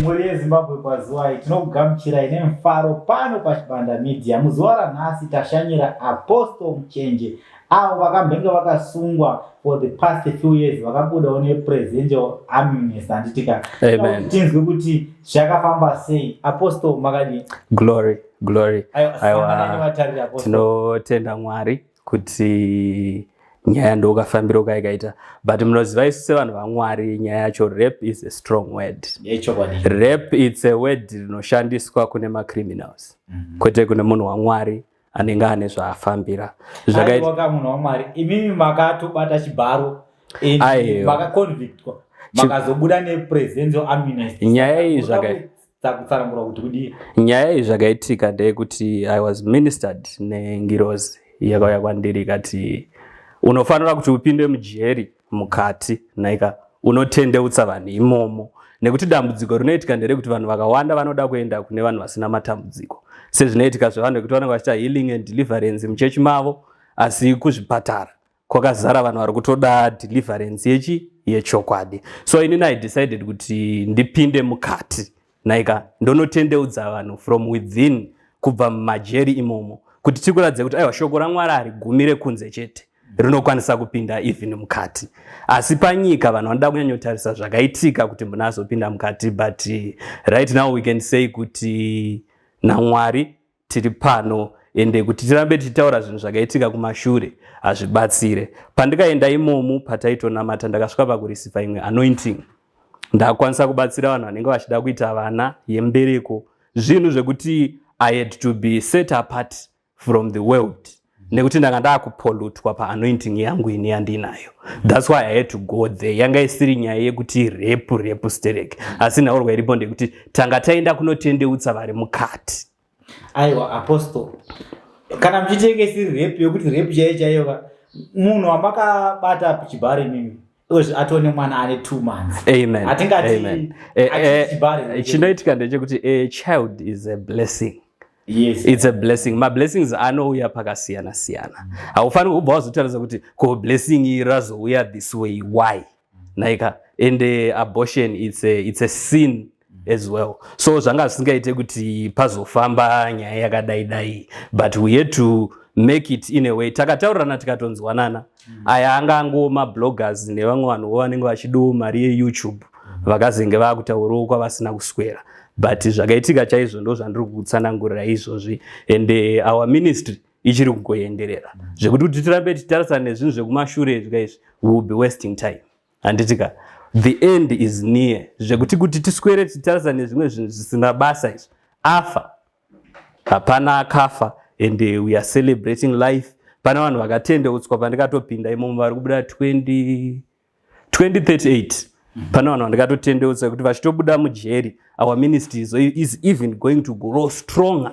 Mhuri yeZimbabwe, kwaziwai. Tinokugamuchirai nemufaro pano paChibanda Media. Muzuva ranhasi tashanyira Apostle Muchenje, avo vakambenge vakasungwa for the past few years, vakabudawo nepresidential amnesty, handitika? Amen. Tinzwe kuti zvakafamba sei. Apostle, makadii? Glory, glory. Aiwa, Aiwa, sanganai nevatariri, Apostle. Tinotenda Mwari kuti nyaya ndokafambiro kaikaita, but munoziva, isu sevanhu vaMwari, nyaya yacho, rape is a strong word. Yechokwadi. Rape, it's a word rinoshandiswa kune macriminals, kwete kune munhu waMwari anenge ane zvaafambira. Zvakaita Aiwa, munhu waMwari, imimi makatobata chibharo and Aiwa. makaconvictwa, makazobuda nepresidential amnesty. Nyaya iyi Kutsanangura kuti kudii? Nyaya iyi, zvakaitika ndeyekuti I was ministered nengirozi yakauya kwandiri ikati, "Unofanira kuti upinde mujeri mukati, naika unotendeutsa vanhu imomo," nekuti dambudziko rinoitika nderekuti vanhu vakawanda vanoda kuenda kune vanhu vasina matambudziko, sezvinoitika zvevanhu vekuti vanenge vachiita healing and deliverance muchechi mavo, asi kuzvipatara kwakazara vanhu vari kutoda deliverance yechi yechokwadi. So inini I decided kuti ndipinde mukati, naika ndonotendeudza vanhu from within, kubva mumajeri imomo, kuti tikuratidze kuti aiwa, shoko raMwari harigumire kunze chete, rinokwanisa kupinda even mukati. Asi panyika vanhu vanoda kunyanyotarisa zvakaitika kuti munhu azopinda mukati, but right now we can say kuti naMwari tiri pano, ende kuti tirambe tichitaura zvinhu zvakaitika kumashure hazvibatsire. Pandikaenda imomo, pataitonamata, ndakasvika pakureceiva imwe anointing. Ndakwanisa kubatsira vanhu vanenge vachida kuita vana yembereko, zvinhu zvekuti I had to be set apart from the world, nekuti ndanga ndakupollutwa paanointing yangu ini yandinayo. That's why I had to go there. Yanga isiri nyaya yekuti rape, rape sterek, asi nhaurwa iripo ndekuti tanga taenda kunotendeutsa vari mukati. Aiwa, Apostle, kana muchitenge isiri rape, yokuti rape chaiyo chaiyo ka, munhu wamakabata chibharo imimi izvi atone mwana ane 2 months. Amen. Hatingati Amen. Hatiti chibharo. Chinoitika ndechekuti a child is a blessing. It's a blessing. Mablessings anouya pakasiyana siyana. Haufaniri kubva wazotaridza kuti ko blessing iyi razouya this way, why, naika? And abortion, it's a sin as well, so zvanga zvisingaite kuti pazofamba nyaya yakadai dai, but we had to make it in a way. Takataurirana, tikatonzwanana. Aya anga ango mabloggers nevamwe vanhuwo vanenge vachidiwo mari yeYouTube, vakazenge vaakutaurawo kwavasina kuswera, but zvakaitika chaizvo ndo zvandiri kutsanangurira izvozvi. And our ministry ichiri kungoenderera, zvekuti kuti tirambe tichitarisana nezvinhu zvekumashure izvi kaizvi, we will be wasting time, handitika? The end is near, zvekuti kuti tiswere tichitarisana nezvimwe zvinhu zvisina basa izvi. Afa hapana akafa, and we are celebrating life. Pane vanhu vakatendeutswa pandikatopinda imomo vari kubuda 20 2038. Pane vanhu vandikatotendeutsa kuti vachitobuda mujeri, our ministry is even going to grow stronger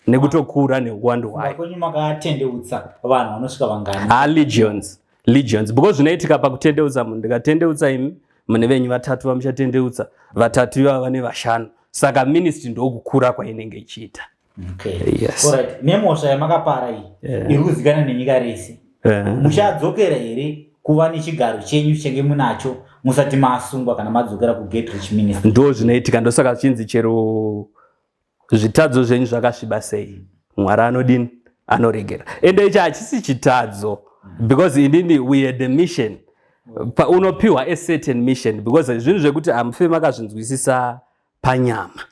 nekutokura neuwandu hwayo. Kwenyu makatendeutsa vanhu vanosvika vangani? Ah, legions, legions, because zvinoitika pakutendeutsa munhu, ndikatendeutsa imi, mune venyu vatatu vamuchatendeutsa, vatatu ivava vane vashanu, saka ministry ndokukura kwainenge ichiita. Yes. Alright, nemhosva yamakapara iyi iri kuzikanwa nenyika rese, muchadzokera here kuva nechigaro chenyu chenge munacho musati masungwa kana madzokera kuGet Rich Ministry? Ndo zvinoitika. Ndosaka zvichinzi chero zvitadzo zvenyu zvakasviba sei, Mwari anodini? Anoregera. Ende ichi hachisi chitadzo, because inini we had a mission. Unopiwa a certain mission, because zvinhu zvekuti hamufe makazvinzwisisa panyama,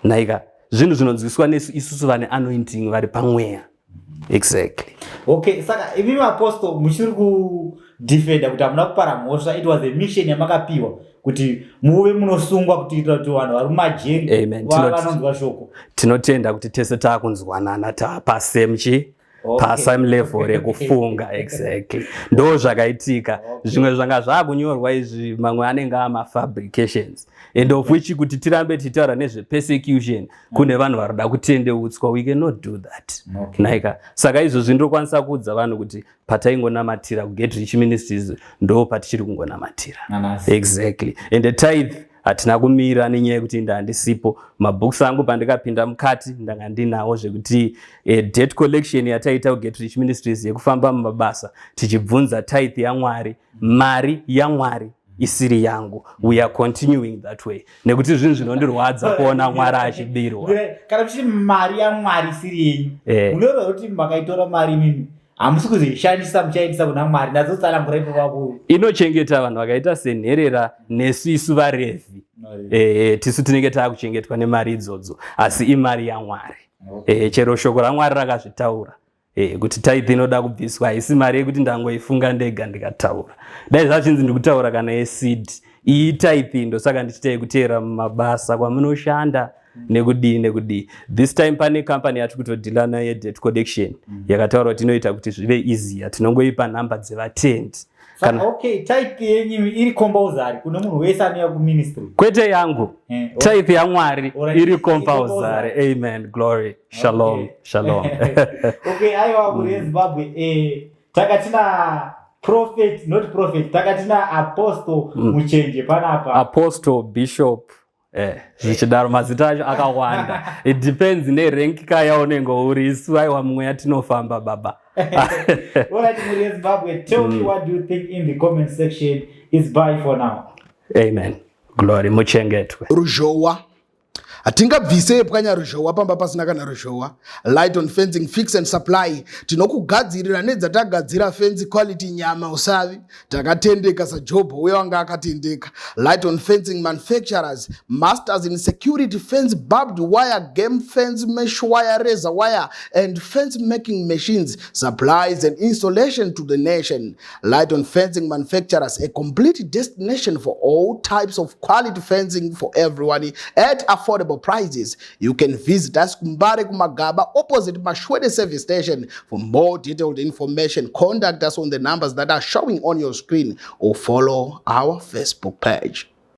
naika? Zvinhu zvinonzwiswa nesu isusu vane anointing, vari pamweya, exactly. Okay, saka imi, Apostle, muchiri kudefenda kuti hamuna kupara mhosva? It was a mission yamakapiwa kuti muve munosungwa kuitira kuti vanhu vari mumajeri Amen. Vanonzwa shoko. Tinotenda kuti tese taakunzwanana, taapasame chi pasame level rekufunga. Exactly, ndo zvakaitika. Zvimwe zvanga zvaakunyorwa izvi, mamwe anenge amafabrications, and of which kuti tirambe tichitaura nezvepersecution kune vanhu varikuda kutendeutswa, we cannot do that. Naika, saka izvozvi ndinokwanisa kuudza vanhu kuti pataingonamatira kuGet Rich Ministries ndo patichiri kungonamatira. Nanhasi. Exactly. And the tithe hatina kumira nenyaya yekuti ndandisipo. Mabooks angu pandikapinda mukati ndanga ndinawo, zvekuti debt collection yataita kuGet Rich Ministries, yekufamba mumabasa tichibvunza tithe yaMwari, mari yaMwari. Isiri yangu. We are continuing that way nekuti zvinhu zvinondirwadza kuona Mwari achibirwa. Kana muchiti mari yaMwari isiri yenyu, munoreva kuti makaitora mari imimi hamusi kuzoishandisa, muchaendesa kuna Mwari. Ndazotsanangura ipapapo. Inochengeta vanhu vakaita senherera nesu isu vaRevhi. Tisu tinenge taakuchengetwa nemari idzodzo, asi imari yaMwari. Chero shoko raMwari rakazvitaura kuti tithe inoda kubviswa. Haisi mari yekuti ndangoifunga ndega ndikataura. Dai zvachinzi ndikutaura kana yeseed iyi, tithe, ndosaka ndichiita yekuteera mumabasa kwamunoshanda nekudii nekudii. This time pane company yatiri kutodeala nayo yedebt collection yakataura kuti inoita kuti zvive easier, tinongoipa nhamba dzevatendi. Saka okay, tithe yenyu iri compulsory kune munhu wese anouya kuministry? Kwete yangu. Tithe yaMwari iri compulsory. Amen, glory, shalom. Shalom. Okay, aiwa, mhuri yeZimbabwe, takatina prophet, not prophet, takatina Apostle Muchenje panapa. Apostle, bishop, zvichidaro, mazita acho akawanda. It depends nerank ka yaunenge uri. Isu aiwa, mumwe yatinofamba baba. Alright, mhuri yeZimbabwe, tell me what do you think in the comment section. Is bye for now. Amen, glory, muchengetwe. Ruzhowa, hatingabvise pwanya ruzhowa pamba pasina kana ruzhowa. Light On Fencing Fix and Supply, tinokugadzirira nedzatagadzira fence quality, nyama usavi. Takatendeka saJobho uye wanga akatendeka. Light On Fencing manufacturers, masters in security fence, barbed wire, game fence, mesh wire, razor wire and fence making machines, supplies and installation to the nation. Light On Fencing manufacturers, a complete destination for all types of quality fencing for everyone at affordable prices. You can visit us kuMbare, kuMagaba, opposite Mashwede service station. For more detailed information, contact us on the numbers that are showing on your screen or follow our Facebook page.